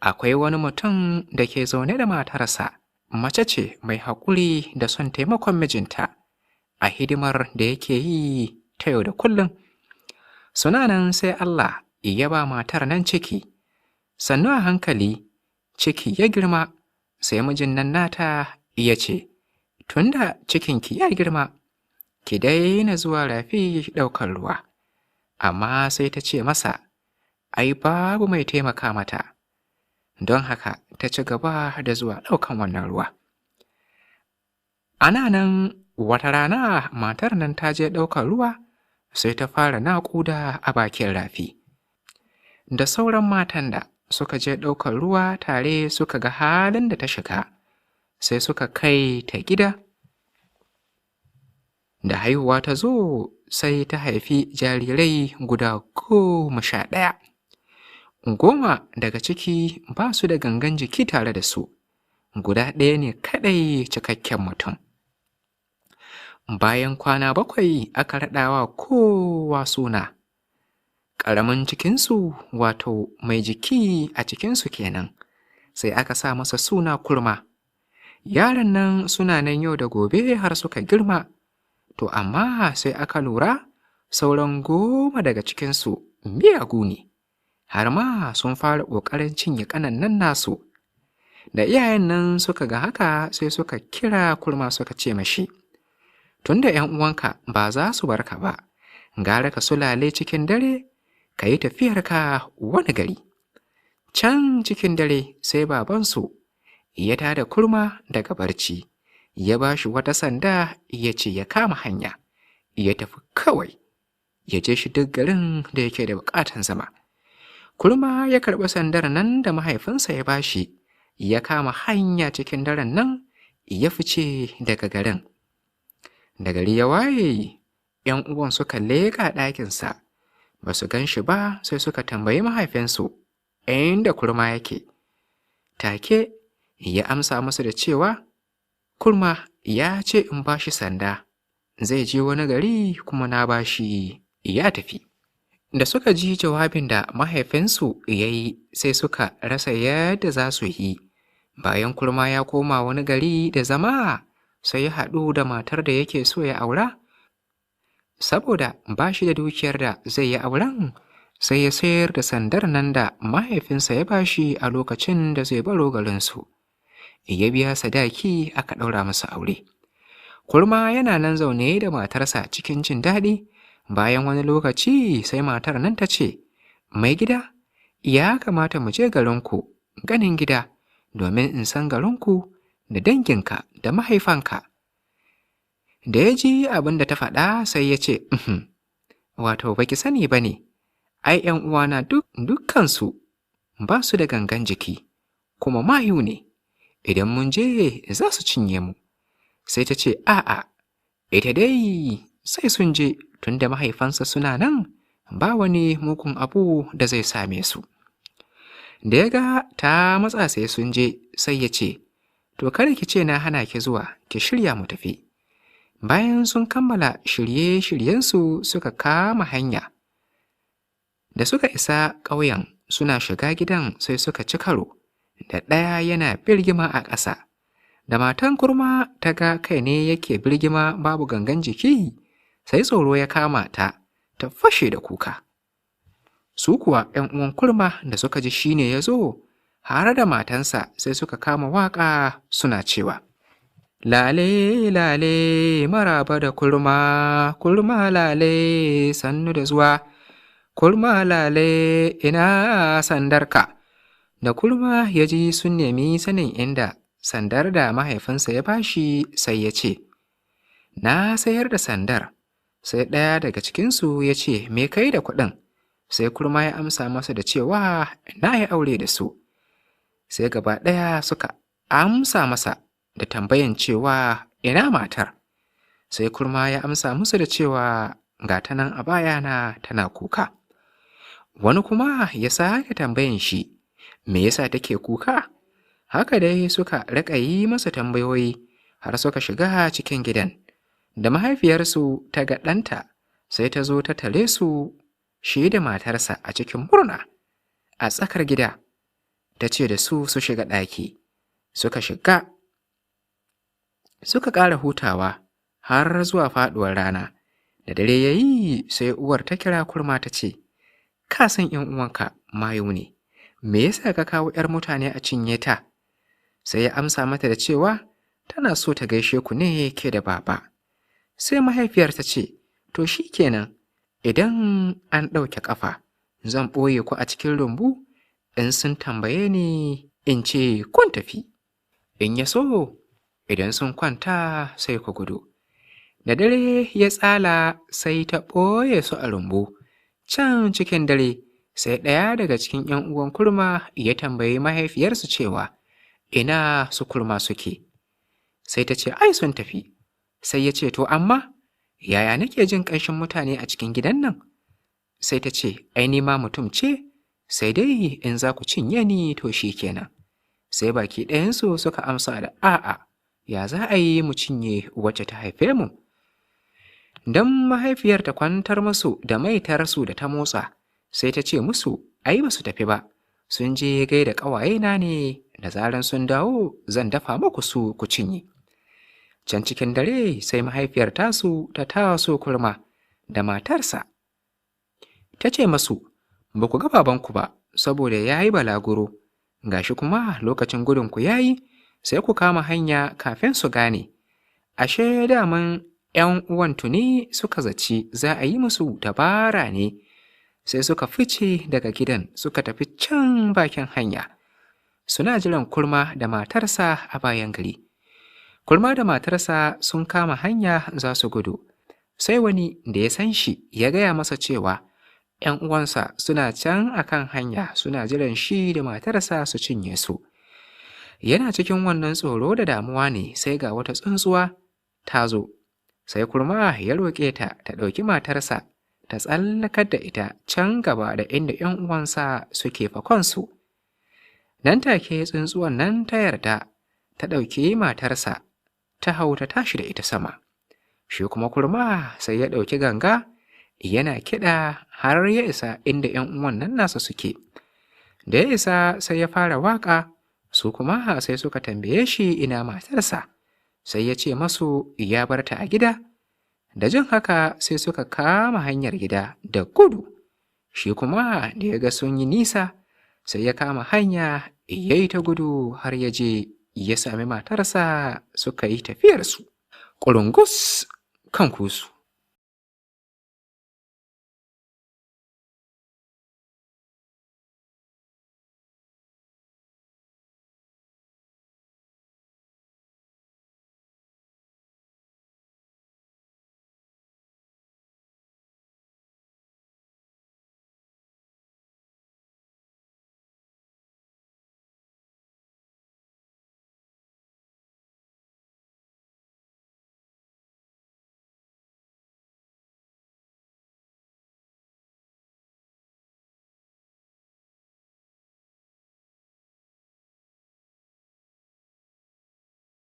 Akwai wani mutum da ke zaune da matarsa, mace ce mai haƙuri da son taimakon mijinta a hidimar da yake yi ta yau da kullum. Suna nan sai Allah ya ba matar nan ciki, sannu a hankali ciki ya girma, sai mijin nan nata ya ce, Tunda cikinki ya girma, ki daina zuwa rafi ɗaukar ruwa. Amma sai ta ce masa, ai babu mai taimaka mata, don haka ta ci gaba da zuwa ɗaukan wannan ruwa. Ana nan wata rana matar nan ta je ɗaukar ruwa, sai ta fara naƙuda a bakin rafi. Da sauran matan da suka je ɗaukar ruwa tare suka ga halin da ta shiga, sai suka kai ta gida. Da haihuwa ta zo sai ta haifi jarirai guda 11. 10 daga ciki ba su da gangan jiki tare da su, guda ɗaya ne kaɗai cikakken mutum. Bayan kwana 7 aka raɗawa kowa suna. Ƙaramin cikinsu, wato mai jiki a cikinsu kenan, sai aka sa masa suna Kurma. Yaran nan suna nan yau da gobe har suka girma, to amma sai aka lura sauran 10 daga cikinsu miyagu ne, har ma sun fara ƙoƙarin cinye ƙanan nasu. Da iyayen nan suka ga haka sai suka kira Kurma suka ce mashi, Tunda ‘yan uwanka ba za su bar ka ba, gara ka sulale cikin dare, ka yi tafiyarka wani gari. Can cikin dare sai babansu ya tada Kurma daga barci, ya ba shi wata sanda ya ce ya kama hanya, ya tafi kawai, ya je shi duk garin da yake da buƙatan zama. Kurma ya karɓi sandar nan da mahaifinsa ya ba shi, ya kama hanya cikin daren nan, ya fice daga garin. Da gari ya waye, ‘yan uwan suka leƙa ɗakinsa, ba su gan shi ba sai suka tambayi mahaifinsu inda Kurma yake. Take ya amsa musu da cewa, Kurma ya ce in ba shi sanda, zai je wani gari kuma na ba shi ya tafi. Da suka ji jawabin da mahaifinsu ya yi sai suka rasa yadda za su yi. Bayan Kurma ya koma wani gari da zama, sai ya haɗu da matar da yake so ya aura. Saboda ba shi da dukiyar da zai yi auren, sai ya sayar da sandar nan da mahaifinsa ya ba shi a lokacin da zai baro garinsu. Ya biya sadaki aka ɗaura masa aure. Kurma yana nan zaune da matarsa cikin jin daɗi. Bayan wani lokaci sai matar nan ta ce, Mai gida, ya kamata mu je garinku ganin gida domin in san garinku da danginka da mahaifanka. Da ya ji abin da ta faɗa sai ya ce, Wato baki sani ba ne, ai ‘yan uwana dukkansu ba su da gangan jiki, kuma mayu ne, idan mun je za su cinye mu. Sai ta ce, A'a, ita dai sai sun je tunda mahaifansa suna nan, ba wani mugun abu da zai same su. Da ya ga ta matsa sai sun je, sai ya ce, To kada ki ce na hana ki zuwa, ki shirya mu tafi. Bayan sun kammala shirye-shiryensu suka kama hanya. Da suka isa ƙauyen suna shiga gidan sai suka ci karo, da ɗaya yana birgima a ƙasa. Da matan Kurma ta ga kai ne yake birgima babu gangan jiki, sai tsoro ya kama ta, ta fashe da kuka. Su kuwa ‘yan uwan Kurma da suka ji shi ne ya zo, har da matansa sai suka kama waƙa suna cewa, Lale, lale, maraba da Kurma, Kurma lale, sannu da zuwa, Kurma lale, ina sandarka. Da Kurma ya ji sun nemi sanin inda sandar da mahaifinsa ya bashi sai ya ce, Na sayar da sandar. Sai ɗaya daga cikinsu ya ce, Me kai da kuɗin? Sai Kurma ya amsa masa da cewa, Na yi aure da su. Sai gaba ɗaya suka amsa masa da tambayan cewa, Ina matar? Sai Kurma ya amsa musu da cewa, Ga ta nan a bayana tana kuka. Wani kuma ya sake tambayan shi, Me yasa take kuka? Haka dai suka riƙa yi masa tambayoyi har suka shiga cikin gidan. Da mahaifiyarsu ta ga ɗanta, sai ta zo ta tare su shi da matarsa a cikin murna a tsakar gida. Ta ce da su su shiga ɗaki. Suka shiga. Suka ƙara hutawa har zuwa faɗuwar rana. Da dare ya yi, sai uwar ta kira kurma ta ce, "Ka san ‘yan uwanka mayu ne, me yasa ka kawo ‘yar mutane a cinye ta?" Sai ya amsa mata da cewa tana so ta gaishe ku ne ke da baba. Sai mahaifiyar ta ce, "To shi kenan, idan an ɗauke ƙafa, zan ɓoye ku a cikin rumbu, in sun tambaye ni in ce kun tafi. In ya so, idan sun kwanta sai ku gudu." Da dare ya tsala, sai ta ɓoye su a rumbu. Can cikin dare, sai ɗaya daga cikin ‘yan uwan kurma ya tambayi mahaifiyarsu cewa, ina su kurma suke? Sai ta ce, "Ai sun tafi." Sai ya ce, "To amma, yaya nake jin ƙanshin mutane a cikin gidan nan?" Sai ta ce, "Ai ni ma mutum ce, sai dai in za ku cinye ni to shi kenan." Sai baki ɗayansu suka amsa da, "A'a, ya za a yi mu cinye wacce ta haife mu?" Don mahaifiyar ta kwantar musu da maitarsu da ta motsa, sai ta ce musu, "Ai ba su tafi ba, sun je gaida ƙawayena ne, da zaran sun dawo zan dafa muku su ku cinye." Can cikin dare sai mahaifiyar tasu ta taso kurma da matarsa. Ta ce masu, "Ba ku ga babanku ba, saboda ya yi balaguro, gashi kuma lokacin gudunku ya yi, sai ku kama hanya kafin su gane." Ashe daman ‘yan uwan tuni suka zaci za a yi musu dabara ne, sai suka fice daga gidan suka tafi can bakin hanya. Suna jiran kurma da matarsa a bayan gari. Kurma da matarsa sun kama hanya za su gudu. Sai wani da ya san shi ya gaya masa cewa ‘yan uwansa suna can a kan hanya suna jiran shi da matarsa su cinye su. Yana cikin wannan tsoro da damuwa ne sai ga wata tsuntsuwa ta zo. Sai kurma ya roƙe ta ta ɗauki matarsa ta tsallakar da ita can gaba da inda ‘yan uwansa suke fakonsu. Nan take tsuntsuwan nan ta yarda ta ɗauki matarsa ta hau ta tashi da ita sama. Shi kuma kurma sai ya ɗauki ganga yana kiɗa har ya isa inda ‘yan uwan nan nasa suke. Da ya isa sai ya fara waƙa, su kuma sai suka tambaye shi ina matarsa. Sai ya ce masu ya bar ta a gida. Da jin haka sai suka kama hanyar gida da gudu. Shi kuma da ya ga sun yi nisa, sai ya kama hanya ya yi ta gudu har ya je ya sami matarsa suka yi tafiyarsu. Ƙurungus kan kusu.